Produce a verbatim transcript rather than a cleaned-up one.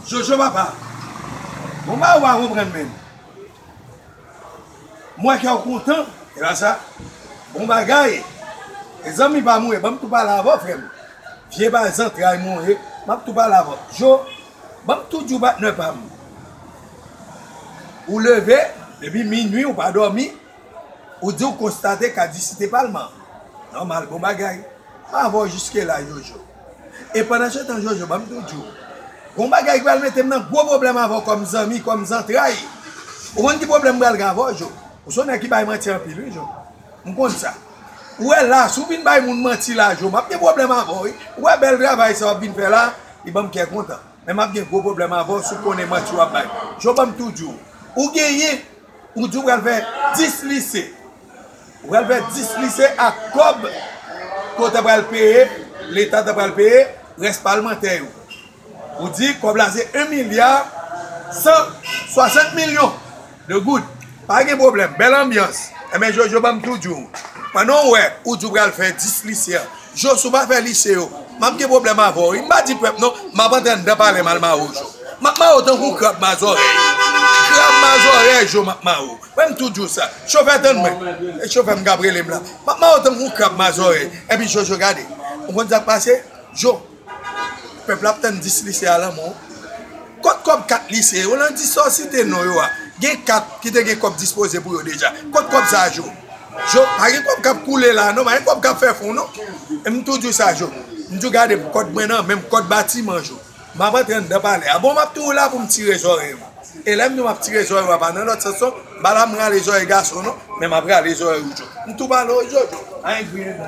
Jojo papa, bon bagay ou pa konprann menm. M wè kè w kontan, e pa sa? Bon bagay. E zanmi pa m ou ye, ban m tou pale avè w, frè m. Vye bay zantray mwen ou ye, m ap tou pale avè w. Jo, ban m tou di w patnè pa m. Ou leve, depi minui, ou pa dòmi, ou di w konstate kadisite palman. Nòmal, bon bagay. M avè w jiske la, Jojo. E pandan se tan, Jojo, ban m tou di w. Gon bagay ki pral mete m nan gwo pwoblèm avè w kòm zanmi, kòm zantray. Ou konn ki pwoblèm m pral gen avè w, Jo? Ou se yon nèg ki bay manti anpil, wi, Jo. M konn sa. Ou wè la, si w vin bay moun manti la, Jo, m ap gen pwoblèm avè w, wi. Ou wè bèl travay sa w ap vin fè la, li ban m kè kontan. Men m ap gen gwo pwoblèm avè w si w konnen manti w ap bay. Jo, ban m tou di w. Ou genyen, ou di w pral fè dis lise. Ou pral fè dis lise ak kòb ke w ta pral peye, Leta ta pral peye, rès palmantè yo. Ou di kòb la se en milya san swasant milyon de goud. Pa gen pwoblèm, bèl anbyans. Enben, Jojo, ban m tou di w. Pandan w wè, ou di w pral fè dis lise a. Jo, si w pa fè lise yo, m ap gen pwoblèm avè w, wi. M pa di pèp, non, m ap antre anndan palè m al mare w, Jo. M ap mare w tankou krab mazòrèy. Krab mazòrèy, Jo, m ap mare w. Mwen, m tou di w sa. Chofè, tann mwen. E chofè m k ap rele m la. M ap mare w tankou krab mazòrèy. Epi, Jojo, gade. Ou konn sa k pase? Jo, pèp la ap tann dis lise a lan men w. Kot kòb kat lise yo? Lan dis sa w site non yo a, gen kat ki te gen kòb dispoze pou yo deja. Kot kòb sa a, Jo? Jo, pa gen kòb k ap koule la, non, pa gen kòb k ap fè fon, non. E m tou di w sa, Jo. M di w gade, kòd mwen nan men m, kòd batiman, Jo. M ap antre anndan palè a. Bon, m ap toujou la pou m tire zòrèy ou. E lè m di w m ap tire zòrèy ou a, pa nan lòt sans non. M pa la m rale zòrèy gason non, men m ap rale zòrèy ou, Jo. M tou pale w, Jo, Jo. Anyen griyen non.